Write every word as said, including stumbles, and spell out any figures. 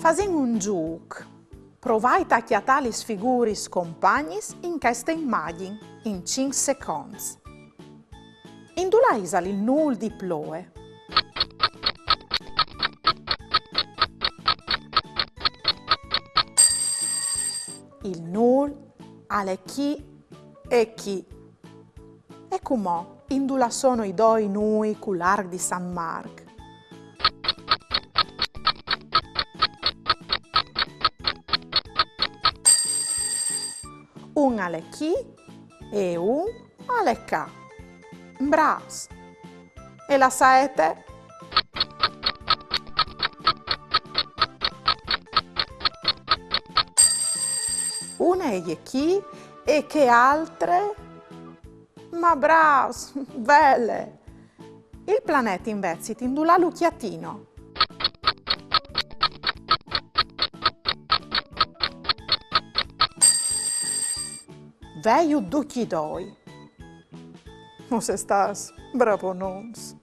Fasìn un zûc. Provait a cjatâ lis figuris compagnis in cheste imagjin in cinc seconts. Indulà isal il nûl di ploie? Il nûl al è chi e chi. E cumò, indulà sono i doi nûi cul arc di San Marc? Un al è chi e un al è ca. Brâfs! E la saete? Une e je chi e chê altre? Ma brâfs, vele! Il planet invezit indulà lu cjatìno? Vêju ducj i doi. O sês stâts bravonons.